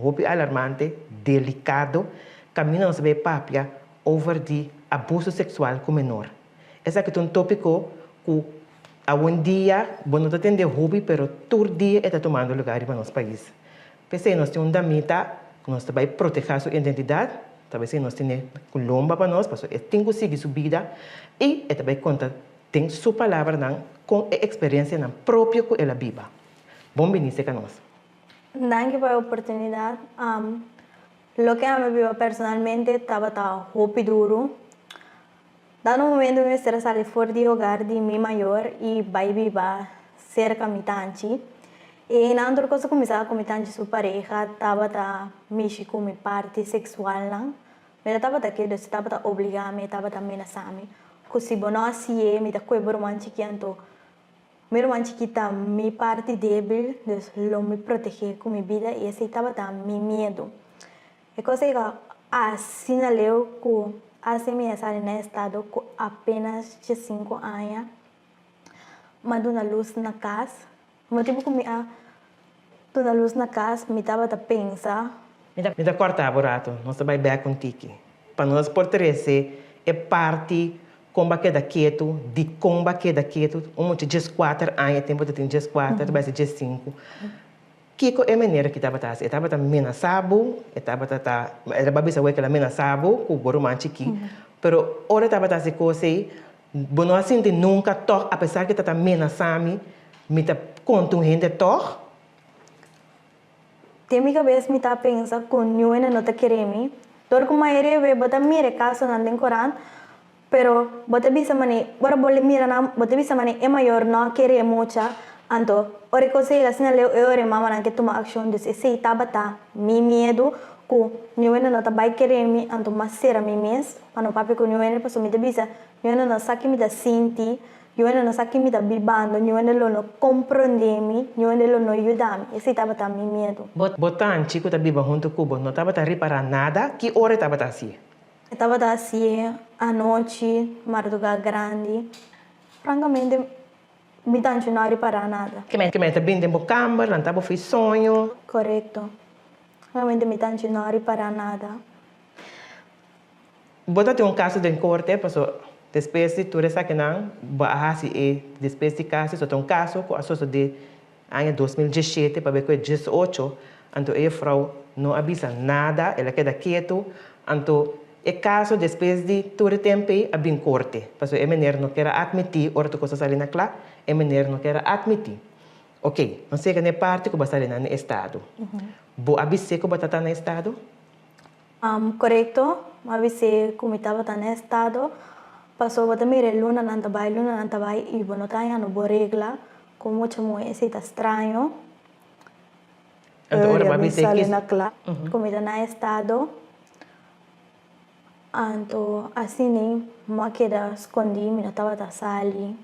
hopi alarmante, delicado, caminda nos ta bay papia over di abuso sexual cu menor. Esaki ta un topico cu awendia bo no ta tende hopi pero tur dia e ta tumando lugar riba nos pais. P'esei nos tin un damita cu nos ta bay proteha su identidad, ta bay esei nos tene cu lomba pa nos pasobra e tin cu sigui su bida y e ta bay conta den su palabranan con e experiencianan propio cu el a biba. Bon bini seca nos. Danki pa e oportunidad. Loke ami a biba personalmente tabata hopi duru. Dado momento mi mester a sali for di hogar di mi mayor y bay biba cerca mi tanchi. Y eynan tur cos a cuminsa cu mi tanchi su pareha tabata mishi cu mi parti sexualnan. Mi no tabata ke dus e tabata obliga mi, e tabata menasa mi cu si bo no haci'e mi ta coe bo ruman chiki anto mi ruman chiki ta mi parti debil dus lo mi protege cu mi bida y esey tabata mi miedo. E kos ei ka asina leu ku hasi mi a sali na estado ku apenas diesinku aña. Mi a duna lus na kas. Motibu ku mi a duna lus na kas, mi tabata pensa. Mi ta kòrta bo rato, nos ta bai bèk un tiki. Pa nos por trese e parti kon bo a keda ketu, dikon bo a keda ketu. Un mucha dieskuater aña, e tempu ta tin dieskuater, ta bai ser diesinku. Kiko e manera ki tabata hasi? E tabata menasá bo, e tabata ta, e ta bisa wei ku el a menasá bo ku bo ruman chikí, pero ora e tabata hasi kos ei, bo no a sinti nunka tòg, apesar ku e tabata menasá mi, mi ta konta un hende tòg? Den mi kabes mi ta pensa ku niun hende no ta kere mi. Dor ku mayoria wei bo ta mira e kasonan den korant, Pero bo ta bisa manera, ora bo mira nan, bo ta bisa manera e mayor no a kere e mucha, anto ora e kos a yega asina leu e ora e mamanan ke tuma akshon, dus esei tabata mi miedu ku niun hende no ta bai kere mi, anto m'a sera mi mes pa no papia ku niun hende, pasobra mi ta bisa niun hende no sa ki mi ta sinti, niun hende no sa ki mi ta bibando, niun hende lo no komprende mi, niun hende lo no yuda mi, esei tabata mi miedu. Bo tanchi ku ta biba huntu ku bo no tabata ripará nada? Ki ora e tabata hasié? E tabata hasié anochi, mardugá grandi. Frankamente, mi tanchi no a ripará nada. Ke men ta bin den bo kamber, lantá bo fi soño. Korekto. Frankamente, mi tanchi no a ripará nada. Bo ta tin un kaso den korte, paso despues di tur esakinan, bo a hasi e despues di kasi, so ta un kaso ku a sosodé Aña 2017 pabia ku e 18, anto e jefrou no a bisa nada, el a keda ketu, anto e kaso despues di tur e tempu ei a bin korte, pasobra e mener no kier a atmití ora tur kos a sali na kla, e mener no kier a atmití. Oke, nos yega na e parti ku bo a sali na estado. Bo a bis'é ku bo ta ta na estado? Korekto, mi a bis'é ku mi tabata na estado, pasobra bo ta mira e lunanan ta bai, lunanan ta bai i bo no ta hañando bo regla ku mucha muhé, esei ta straño. Anto ora bo a bis'é sali na kla ku mi ta na estado, anto asina mi a keda skondí, mi no tabata sali.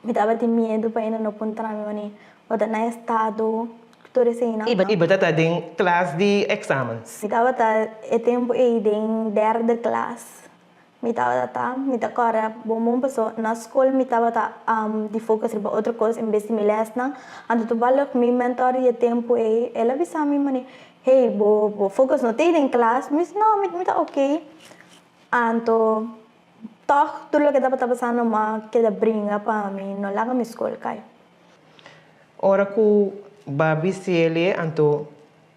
Mi tabatin miedu pa hende no puntra mi wani bo ta na estado tur eseinan. I bo ta ta den klas di eksamen? Mi tabata e tempu ei den derde klas. Mi tabata ta, mi ta kòrda bon bon paso na skol mi tabata di focus riba otro kos en bes di mi lèsnan. Anto toevallig mi mentor di e tempu ei el a bisa mi mane, hey bo bo focus no ta ei den klas? Mi bisa no mi ta oke. Anto Tòg tur loke tabata pasando m'a keda bringa pa mi no laga mi skol kai. Ora ku ba bisiele anto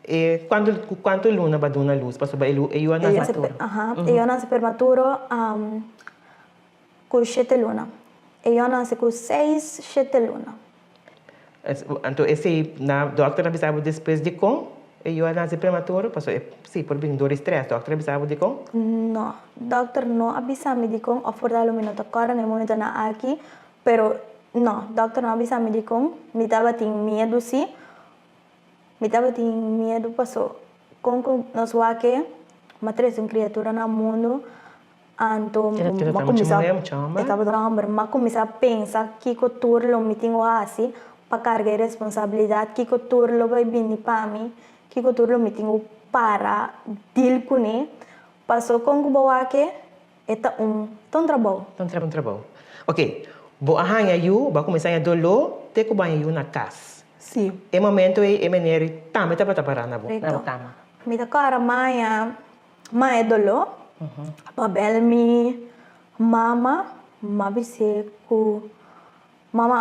e kuantu ku kuantu luna ba duna lus pasobra e e yu a nase prematuro. Aha, e yu a nase prematuro ku shete luna. E yu a nase ku seis shete luna. Anto esei na dòkter a bisa bo despues dikon e yu a nase prematuro? Pasobra e si por bin dor di strès. Dòkter a bisa bo dikon? No, dòkter no a bisa mi dikon òf por ta lo mi no ta kòrda na e momentonan aki, pero no, dòkter no a bisa mi dikon. Mi tabatin miedu si, mi tabatin miedu paso kon ku nos wak e m'a trese un kriatura na mundu. Anto m'a kuminsá, e tabata hòmber, m'a kuminsá pensa kiko tur lo mi tin ku hasi pa karga e responsabilidat, kiko tur lo bai bini pa mi, kiko tur lo mi tin ku para dil kuné. Paso kon ku bo wak e, e ta un, ta un trabou. Ta un trabou. Oke, bo a haña yu, bo a kuminsá haña doló te ku bo haña yu na kas. Sí. E momento ei e meneer tambe tabata pará na bo Correcto. kama. Mi ta kòrda maya maya doló pa bèl mi mama, m'a bis'é ku mama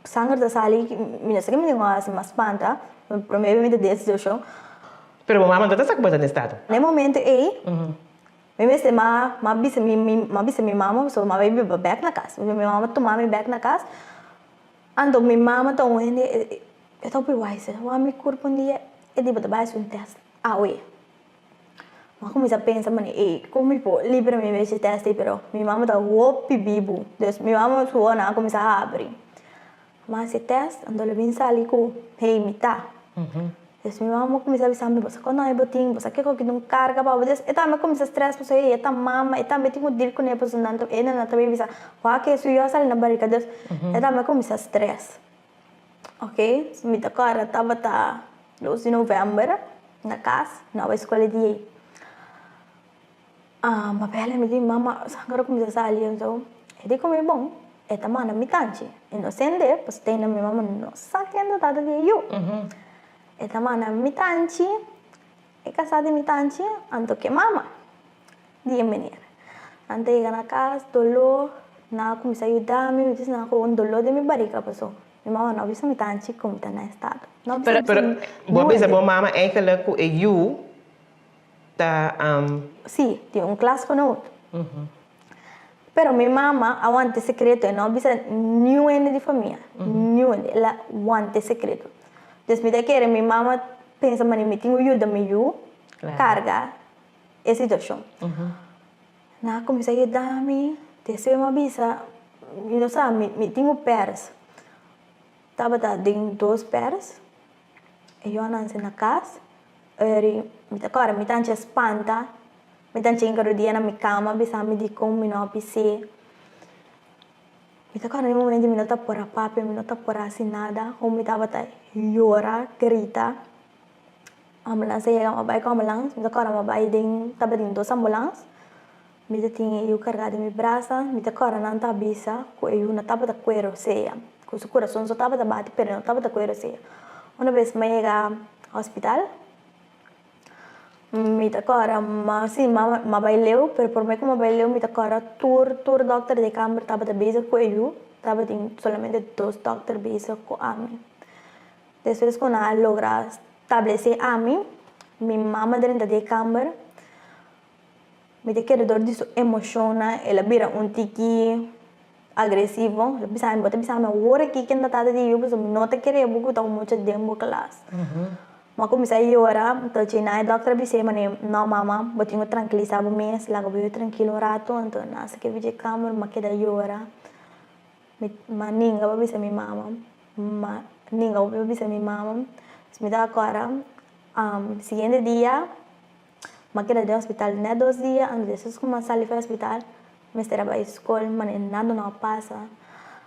sanger ta sali, mi no sa ke mi tin ku hasi, m'a spanta, promé mi ta den situashon. Pero bo mama no ta sa ku bo ta den estado? Na e momento ei Mi mester ma ma bisa mi mi ma bisa mi mama pasobra mama a biba bek na kas. Mi mama tuma mi bek na kas. Anto mi mama ta un hende e e ta hopi wise. Wak mi kurpa un dia e di bo ta bai hasi un tèst awe. Mi a kuminsá pensa mane ey kon mi por libra mi mes di tèst ey pero mi mama ta hopi bibu. Dus mi mama su ohonan a kuminsá habri. Mi a hasi e tèst anto lo bin sali ku hey mi ta. Des mi mama kuminsá bisa mi, bo sa kon bo tin, bo sa kiko ki ta un karga pa bo. Des e tambe kuminsá strès pasobra e ta mama, e tambe tin ku dil kuné pasobra nan ta e nan ta bin bisa wak e su yu a sali na barika. Des e tambe kuminsá strès. Ok, mi ta kòrda tabata dos di novèmber na kas, no a bai skol e dia ei. Ma bèlè mi di mama sanger a kuminsá sali anto e di ku mi bon e ta manda mi tanchi e no sende pasobra te ainda mi mama no sa ken ta tata di e yu e ta manda mi tanchi e kasá di mi tanchi anto ke mama di e meneer nan ta yega na kas doló nan a kuminsá yuda mi mi bisa nan ku un doló den mi barika pasobra mi mama no a bisa mi tanchi ku mi ta na estado no a bisa Pero bo a bisa bo mama eigenlijk ku e yu ta. Sí, tin un klasgenoot. Pero mi mama a wanta e sekreto, e no a bisa niun hende di famia, niun hende, el a wanta e sekreto. Dus mi ta kere mi mama pensa manera mi tin ku yuda mi yu karga e situashon. Nan a kuminsá yuda mi, despues mi a bisa, mi no sa, mi tin un pèrs, tabata den dos pèrs. E yu a nanse na kas, eri mi ta kòrda mi ta ancha spanta, mi ta ancha hinka rodia na mi kama bisa mi dikon mi no a bis'é. Mi ta kòrda den momento mi no ta por a papia, mi no ta por a hasi nada, ho mi tabata yora, grita. Ambulans a yega, mi a bai ku ambulans, mi ta kòrda mi a bai den, tabatin dos ambulans. Mi ta tin e yu kargá den mi brasa, mi ta kòrda nan ta bisa ku e yu no tabata kuero sea, ku su kurason so tabata bati pero no tabata kuero sea. Una bes mi a yega hospital, mi ta kòrda ma si m'a bai leu, pero promé ku m'a bai leu mi ta kòrda tur tur dòkter di e kamber tabata bezig ku e yu, tabatin solamente dos dòkter bezig ku ami. Despues ku nan a logra stablesé ami, mi mama drenta den e kamber. Mi ta kere dor di su emoshonnan el a bira un tiki agresivo. El a bisa mi, bo ta bisa mi awor aki ken ta tata di yu pasobra mi no ta kere bo ku ta un mucha den bo klas. Mi a kuminsá yora, anto dje nan e dòkter a bis'é manera, no mama, bo tin ku trankilisá bo mes, laga bo yu trankil un ratu. Anto nan a saka dje kamer, mi a keda yora. Mi a ninga pa bisa mi mama, mi a ninga pa bisa mi mama. Mi ta akòrda siguiente dia. M'a keda den hospital net dos dia, anto despues ku m'a sali for hospital mester a bai skol manera nada no a pasa.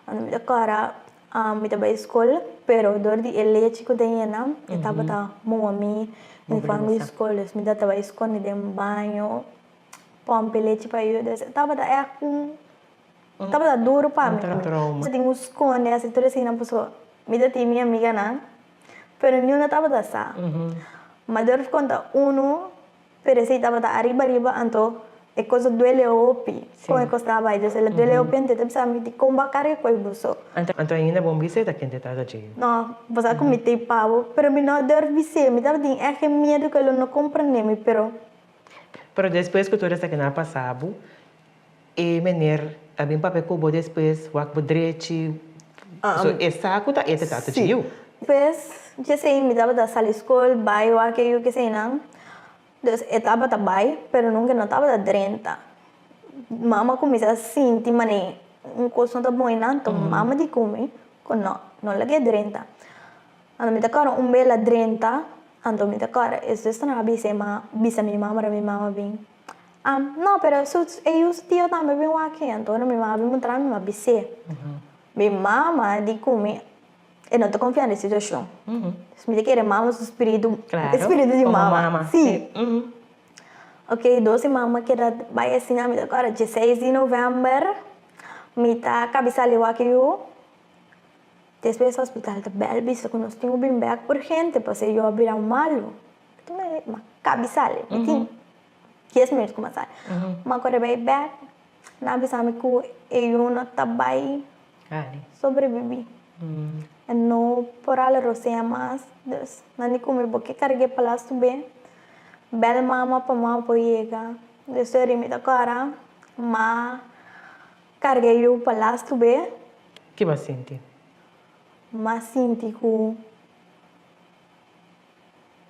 Anto mi ta kòrda mi ta bai skol pero dor di e lechi ku ta yena e tabata moa mi uniforme di skol dus mi tabata bai skonde den baño pòmp e lechi pa yu dus e tabata ègt un tabata duru pa mi. Mi tin ku skonde hasi tur esei pasobra mi ta tin mi amiganan. Pero niun no tabata sa. Ma durf konta unu, pero esei tabata ariba ariba, anto e kos a duele hopi kon e kos ta bai. Dus el a duele hopi anto e ta bisa mi dikon bo a karga ku e boso. Anto ainda bon bisa e ta kende tata dje. No, bo sa ku mi ta e pa bo, pero mi no a durf bis'é, mi tabatin ègt e miedu ku e lo no komprendé mi, pero. Pero despues ku tur esaki nan a pasa bo, E meneer a bin papia ku bo despues, wak bo drechi, so e sa ku ta e ta tata dje yu. Pues, djesei mi tabata sali skol, bai wak e yu keseinan. Dus e tabata bai, pero nunka e no tabata drenta. Mama kuminsá sinti manera un kos no ta bon einan, anto mama di ku mi ku no, no lag'é drenta. Anto mi ta kòrda un bes el a drenta, anto mi ta kòrda e zusternan a bisa e ma, bisa mi mama, ora mi mama bin. Am, no, pero su, e yu su tio tambe bin wak aki. Anto ora mi mama bin puntra mi, mi a bis'é. Mi mama di ku mi, e no ta konfia na e situashon. Dus mi ta kere mama su spiritu, e spiritu di mama. Si. Ok, dos di mama keda bai asina, mi ta kòrda dieseis di novèmber, mi ta kabi sali wak yu. Despues hospital ta bel bisa ku nos tin ku bin bek urgente pasobra yo a bira malu. Mi a kabi sali, mi tin dies minuut ku mi a sali. Mi a kore bai bek, nan a bisa mi ku e yu no ta bai sobrevivi. E no por hala rosea mas, dus nan di ku mi bo ke karg'é pa lastu be, bel mama pa mama por yega. Dus tori mi ta kòrda, ma Carga e yu pa lastu be. Ki bo a sinti? M'a sinti ku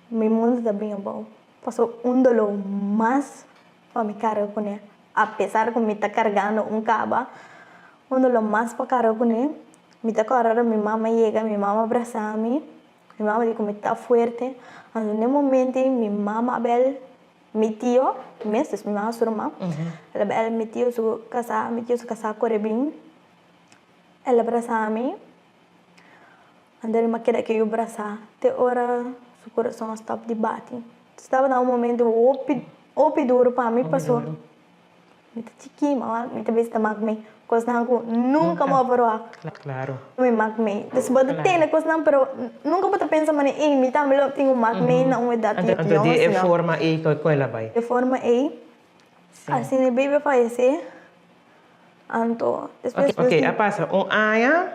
mi mundu ta bin abou. Pasobra un doló mas pa mi carga kuné. Apesar ku mi ta cargando un kaba, un doló mas pa carga kuné. Mi ta kòrda ora mi mama yega, mi mama brasa mi, mi mama di ku mi ta fuerte. Anto den momento ei mi mama a bel. Mi tio mes, dus mi mama su ruman, el a bel mi tio su kasá, mi tio su kasá kore bin, el a brasá mi, anto el a keda ku yu brasá te ora su kurason a stòp di bati. Tabata un momento hopi, hopi duru pa mi pasobra Mi ta chikí, mama mi ta bisa ta mak mi kosnan ku nunka bo a verwagt. Klaro. Mi mak mi. Dus bo ta tende kosnan pero nunka bo ta pensa manera ey mi tambe lo tin un mak mi na un edat Anto yòn di e asina. forma ey kon el a bai? E forma ey asina e baby a fayesé anto despues Ok, a pasa un aña,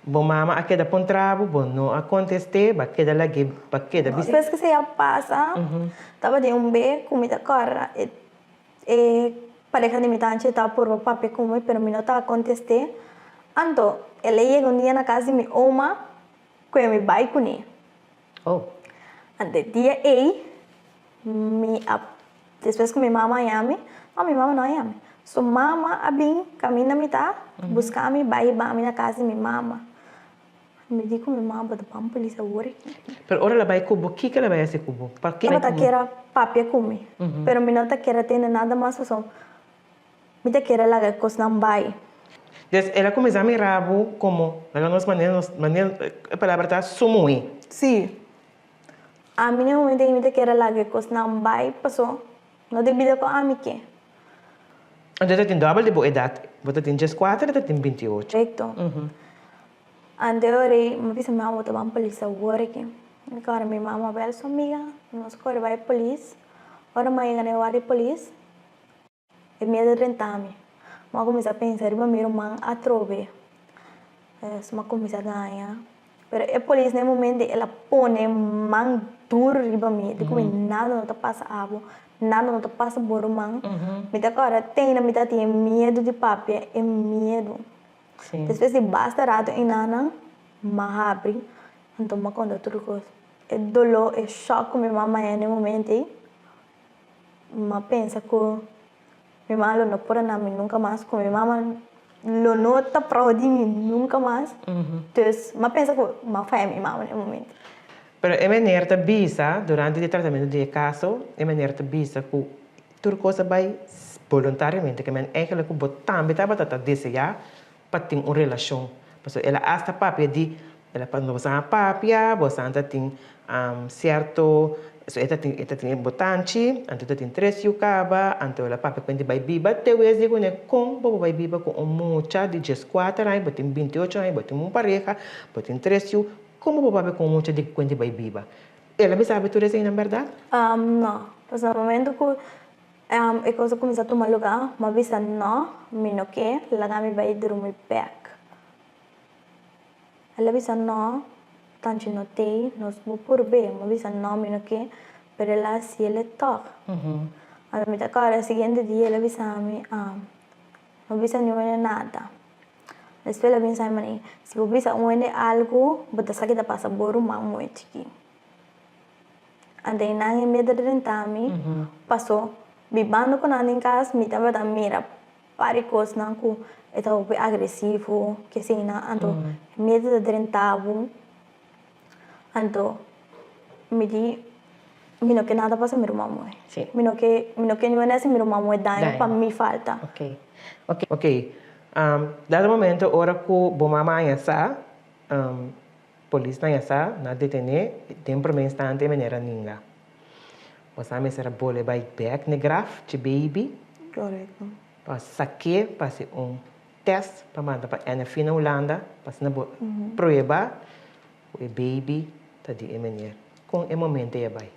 bo mama a keda puntra bo, bo no a kontest'é, bo a keda lag'é, bo a keda bisa. Despues ku esei a pasa tabatin un be ku mi ta kòrda e E pareha di mi tanchi ta purba papia ku mi pero mi no ta kontest'é. Anto el a yega un dia na kas di mi oma ku e mi bai kuné. Oh. Anto e dia ei mi a despues ku mi mama a yami, no mi mama no a yami, su mama a bin kaminda mi ta buska mi bai hiba mi na kas di mi mama. Mi di ku mi mama bo ta ban polis awor aki. Pero ora el a bai ku bo, kiko el a bai hasi ku bo? Pake el a bai ku bo? Tabata kere papia ku mi, pero mi no ta kere tende nada mas pasobra mi ta kere laga e kosnan bai. Des el a kuminsá mira bo komo, laga nos manera nos manera e palabra ta su muhé. Sí. Ami na e momento ei mi ta kere laga e kosnan bai pasobra no ta bida ku ami ke. Anto e ta tin dòbel di bo edat, bo ta tin dieskuater, e ta tin bintiocho. Korekto. Ante ora ei mi bisa mi mama bo ta ban polis awor aki. Mi kore mi mama bel su amiga, nos kore bai polis. Ora mi a yega na e ward di polis, e miedu a drenta mi. Mi a kuminsá pensa riba mi ruman atrobe. Mi a kuminsá gaña. Pero e polis na e momento el a pone man duru riba mi, di ku mi nada no ta pasa abo, nada no ta pasa bo ruman. Mi ta kòrda te mi ta tin e miedu di papia, e miedu. Despues di basta rato enanan, m'a habri, anto m'a konta tur kos. E doló, e shòk ku mi mama haña na e momento ei, m'a pensa ku mi mama lo no pordona mi nunka mas, ku mi mama lo no ta proud di mi nunka mas. Dus m'a pensa ku m'a faya mi mama na e momento. Pero e meneer ta bisa, durante di e tratamentu di e kaso, e meneer ta bisa ku Tur kos a bai boluntariamente, ke men eigenlijk ku bo tambe tabata ta deseá pa tin un relashon. Pasobra el a asta papia di, el a no bosan a papia, bosan ta tin sierto, so e ta tin e ta tin bo tanchi, anto ta tin tres yu kaba, anto el a papia ku hende bai biba, te wes di kuné kon bo por bai biba ku un mucha di dieskuater aña, bo tin bintiocho aña, bo tin un pareha, bo tin tres yu, kon bo por papia ku un mucha di ku hende bai biba? El a bisa bo tur eseinan bèrdat? No. Pasobra na momento ku e kos a kuminsá tuma lugá, mi a bisa no, mi no ke, laga mi bai drumi bèk. El a bisa no, tanchi no tei, nos bo purb'é. Mi a bisa no, mi no ke, pero el a hasiel e tòg. Anto mi ta kòrda e siguiente dia el a bisa mi, no bisa niun hende nada. Despues el a bin sa mi manera, si bo bisa un hende algu, bo ta sa ki ta pasa bo ruman muhé chikí. Anto e nan e miedu drenta mi, paso bibando ku nan den kas mi tabata mira par di kosnan ku e ta hopi agresivo, keseinan, anto e miedu ta drenta bo. Anto mi di, mi no ke nada pasa mi ruman muhé. Mi no ke, mi no ke niun hende hasi mi ruman muhé daño pa mi falta. Ok. Dado momento ora ku bo mama haña sa, polisnan haña sa, nan a detené den promé instante e manera ninga. Bo sa mester a bole bai bèk n'e graf dje baby. Korekto. Pa sak'é pa hasi un. test pa manda pa NFI na Hulanda pa asina bo prueba ku e baby ta di e meneer. Kon e momento ei a bai?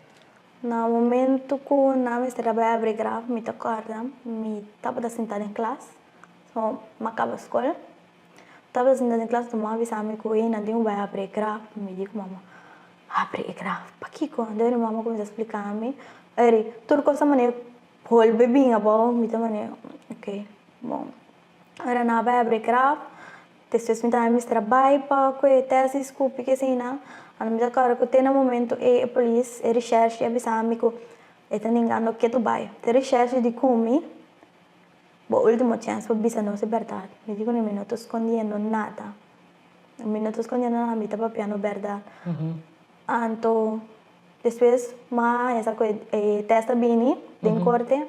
Na momento ku nan mester a bai abri graf mi ta kòrda mi tabata sinta den klas, so mi a kaba skol, tabata sinta den klas mama a bisa mi ku ei nan tin ku bai abri e graf, mi di ku mama abri e graf pakiko? Anto mi mama kuminsá splika mi, eri tur kos a manera Holbe bin abou, mi ta mane, ok, bon. Ora nan a bai abri graf, despues mi tambe mester a bai pa ku e tèst di skupi k'eseinan. Anto mi ta kòrda ku te na momento ei e polis, e reshèrshi a bisa mi ku e ta ningando ke tu bai. Te reshèrshi di ku mi, bo último chèns pa bisa nos e bèrdat. Mi di ku mi no ta skondiendo nada. Mi no ta skondiendo nada, mi ta papiando bèrdat. Anto despues m'a haña sa ku e tèst a bini den korte,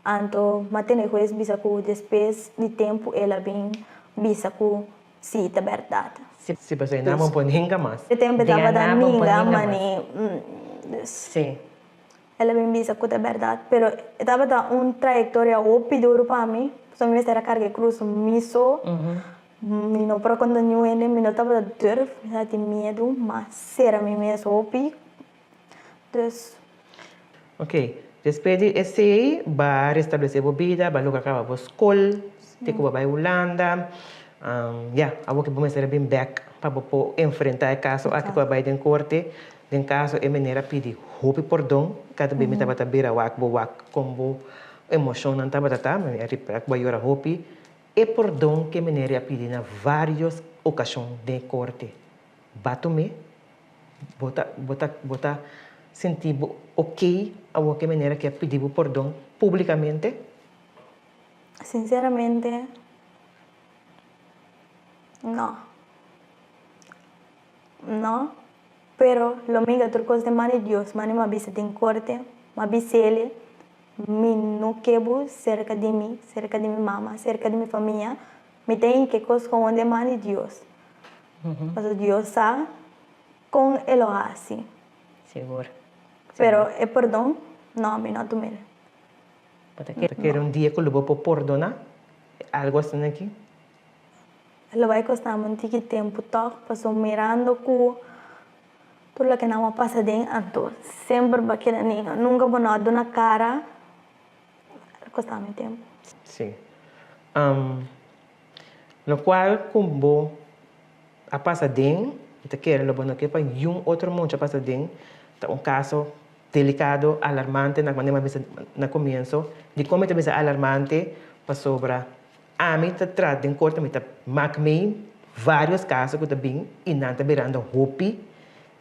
anto m'a tene hues bisa ku despues di tempu el a bin bisa ku si ta bèrdat. Si pasobra e nan bo por ninga mas. E tempu e tabata ninga mane dus el a bin bisa ku ta bèrdat pero e tabata un trayektoria hopi duru pa mi pasobra mi mester a karga e krus mi so. Mi no por a konta niun hende, mi no tabata durf, mi tabatin miedu, m'a sera mi mes hopi, dus. Ok, despues di esei ba restablesé bo bida, ba logra kaba bo skol, te ku bo bai Hulanda, ya, awor ke bo mester a bin bèk pa bo por enfrentá e kaso aki ku a bai den korte, den kaso e meneer a pidi hopi pordon, kada bes mi tabata bira wak bo wak kon bo emoshonnan tabata ta, mi a ripara ku bo a yora hopi, E pordon ke meneer a pidi na varios okashon den e korte. Ba tum'é? Bo ta bo ta bo ta sinti bo okey awor ke meneer a ke pidi bo pordon publikamente? Sinseramente, no. No, pero lo mi ga tur kos den man di Dios, mane mi a bisa den korte, mi a bis'el Mi no ke bo serka di mi, serka di mi mama, serka di mi famia. Mi ta hinka e kos kon den man di Dios. Pasobra Dios sa kon e lo hasi. Sigur. Pero e pordon, no, mi no a tum'el. Bo ta kere un dia ku lo bo por pordoná algu asina aki? Lo bai kosta mi un tiki tempu tòg, pasobra mirando ku Tur loke nan a pasa den anto semper bo a keda ninga nunka bo no a duna kara a kosta mi tempu. Sí. Lokual ku bo a pasa den, mi ta kere lo bo no ke pa niun otro mucha pasa den, ta un kaso delikado, alarmante, na manera mi a bisa na komienso. Dikon mi ta bisa alarmante? Pasobra Ami ta traha den korte, mi ta mak mei varios kaso ku ta bin i nan ta birando hopi.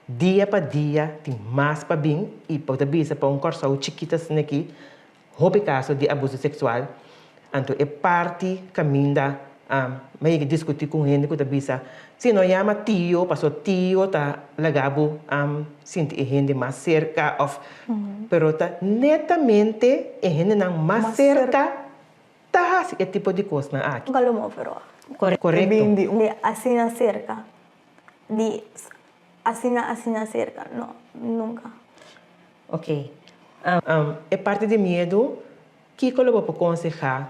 Dia pa dia tin mas pa bin i bo ta bisa pa un Kòrsou chikito asina aki hopi kaso di abuso seksual. Anto e parti kaminda mi a yega diskutí ku un hende ku ta bisa si no yama tio paso tio ta laga bo sinti e hende mas serka òf pero ta netamente e hendenan mas serka Ta hasi e tipo di kosnan aki. Nunka lo move roa. Korekto. Di asina serka. Di asina asina serka. No, nunka. Ok. E parti di miedu, kiko lo bo por konsehá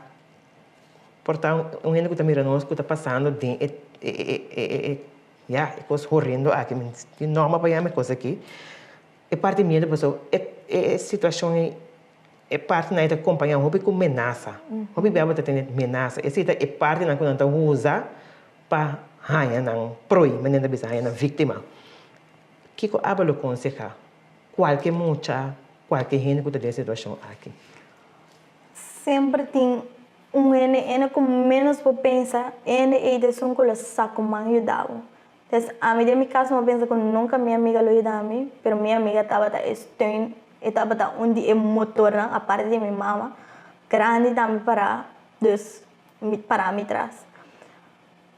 por ta un hende ku ta mira nos ku ta pasando den e e ya e kos horendo aki, mi tin norma pa yama e kos aki. E parti di miedu pasobra e e situashon ei E partinan ei ta kompañá hopi ku menasa. Hopi bia bo ta tene menasa. Esei ta e partinan ku nan ta usa pa haña nan prooi, manera nan ta bisa haña nan víktima. Kiko abo lo konsehá kualke mucha, kualke hende ku ta den e situashon aki? Semper tin un hende, hende ku ménos bo pensa, hende ei ta esun ku lo sa ku man yuda bo. Pues ami den mi cas no a pensa cu nunca mi amiga lo yuda mi, pero mi amiga tabata e steun, e tabata un di e motornan aparte di mi mama grandi tambe para, dus mi para mi tras.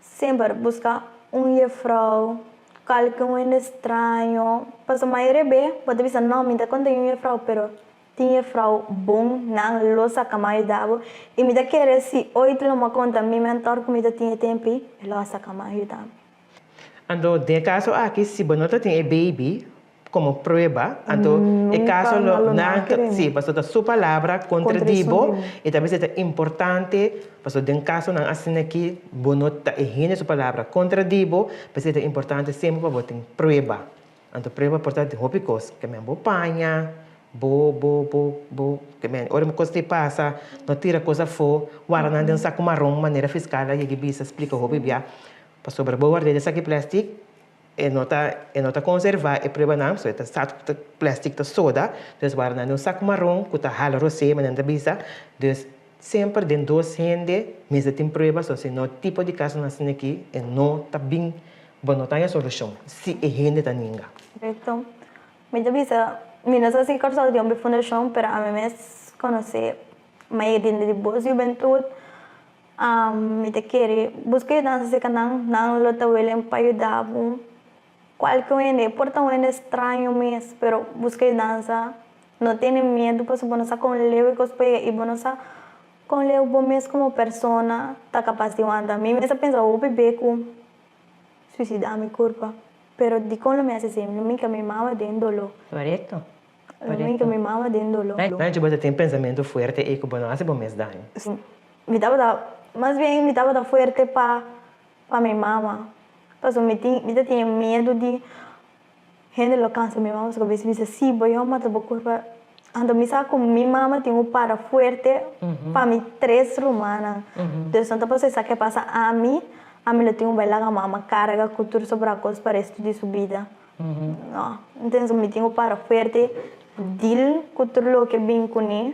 Semper busca un jefrouw, cualke un hende straño, pasobra mayoria be bo ta bisa no mi ta conta un jefrouw pero tin jefrouw bon nan lo saca mi a yuda bo y mi ta kere si ooit lo mi a conta mi mentor cu mi ta tin e tempi e lo a saca mi a yuda mi. Anto den e caso aki si bo no ta tin e baby. komo prueba, anto e kaso lo nan si, pasobra ta su palabra kontra di bo, i ta bisa ta importante, pasobra den kasonan asina aki bo no ta e hende su palabra kontra di bo, p'esei ta importante semper pa bo tin prueba. Anto prueba por ta di hopi kos, ke men bo paña, bo bo bo bo, ke men ora kos ta pasa no tira kos afó, warda nan den un saku maron manera fiskal a yega bisa splika hopi bia, pasobra bo ward'é den saki plèstik E no ta e no ta konservá e pruebanan, pasobra e ta sa ku plèstik ta soda, dus wara nan den un sak maron ku ta hala rosé, manera nan ta bisa. Dus semper den dos hende mester tin prueba, so si no tipo di kasonan asina aki e no ta bin, bo no ta haña solushon si e hende ta ninga. Korekto. Mi ta bisa, mi no sa si Kòrsou tin un fundashon, pero ami mes konosé mayoria di bos hubentut. Mi ta kere buska yudansa serka nan, nan lo ta willing pa yuda bo. Kualke un hende, por ta un hende straño mes, pero buska yudansa. No tene miedu pasobra bo no sa kon leu e kos por yega i bo no sa kon leu bo mes komo persona ta kapas di wanta. Mi mes a pensa hopi be ku suisida mi kurpa, pero dikon lo mi hasi así? Lo mi hinka mi mama den doló. Korekto. Lo mi hinka mi mama den doló. Nan bo ta tin pensamentu fuerte ei ku bo no hasi bo mes daño. Mi tabata, mas bien mi tabata fuerte pa pa mi mama, pasobra mi tin, mi ta tin e miedu di hende lo cansa mi mama pasobra a bes bisa si bo yo mata bo curpa, anto mi sa cu mi mama tin un para fuerte pa mi tres rumannan, dus no ta pasobra esaki a pasa ami, ami lo tin un bai laga mama carga cu tur sobra cos pa resto di su bida, no, entonces mi tin un para fuerte deal cu tur loke bin cune.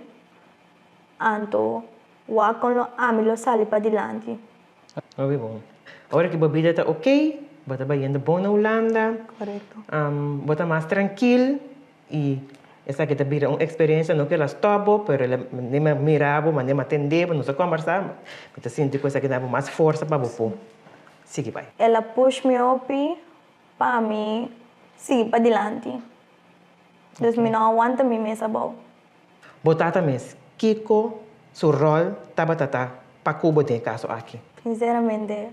Anto wak kon lo ami lo sali padilanti. Hopi bon. Ora ki bo bida ta ok, bo ta bayendo bon na Hulanda. Korekto. Bo ta mas trankil i esaki ta bira un eksperensia, no ku el a stòp bo, pero el a manera mi mira bo, manera mi a tende bo, nos a kòmbersá, mi ta sinti ku esaki ta dabo mas forsa pa bo por sigui bai. El a push mi hopi pa mi sigui padilanti. Dus mi no a wanta mi mes abou. Bo tata mes, kiko su ròl tabata ta pa ku bo den e kaso aki? Sinceramente,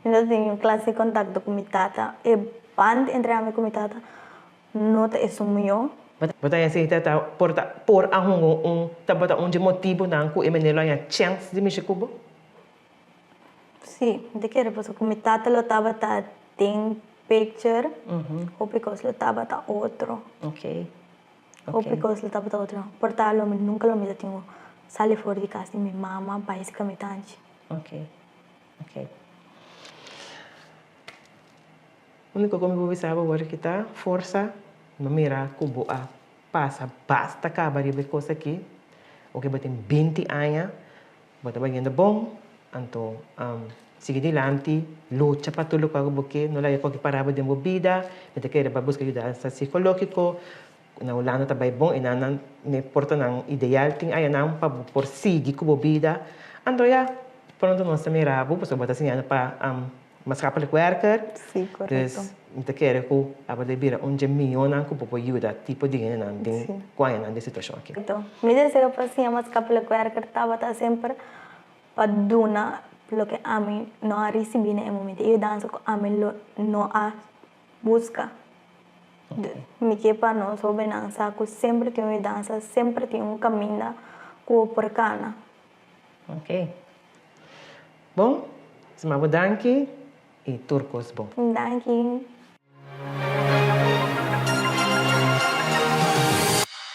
mi no tin un clase di contacto cu mi tata. E band entre ami cu mi tata no ta esun mihó. Bo ta hasi tata por ta por a hunga un tabata un dje motibunan ku e meneer lo haña chèns di mishi ku bo? Sí, mi ta kere pasobra ku mi tata lo tabata den picture, hopi kos lo tabata otro. Hopi kos lo tabata otro. Por ta lo mi nunka lo mi ta tin ku sali for di kas di mi mama bai si kami tanchi. Uniko ku mi por bisa bo awor aki ta forsa no mira ku bo a pasa basta kaba riba e kos aki. Oke bo tin binti aña Bo ta bayendo bon, anto sigui dilanti, lucha pa tur lokual ku bo ke, no laga kualke pará bo den bo bida. Mi ta kere bai buska yudansa sikológiko, na Hulanda ta bai bon, i nan nan ne portanan ideal tin ayanan pa bo por sigui ku bo bida. Anto ya, pronto nos ta mira bo, pasobra bo ta siñando pa maatschappelijk werker. Sí, korekto. Dus mi ta kere ku abo ta bira un dje mihónan ku bo por yuda tipo di hendenan den ku añanan den situashon aki. Korekto. Mi deseo pa siña maatschappelijk werker tabata semper pa duna loke ami no a risibí na e momento, e yudansa ku ami lo no a buska. Mi ke pa nos hóbennan sa ku semper tin un yudansa, semper tin un kaminda ku bo por kana. Ok. Bon, sma bo danki y tur cos bon. Danki.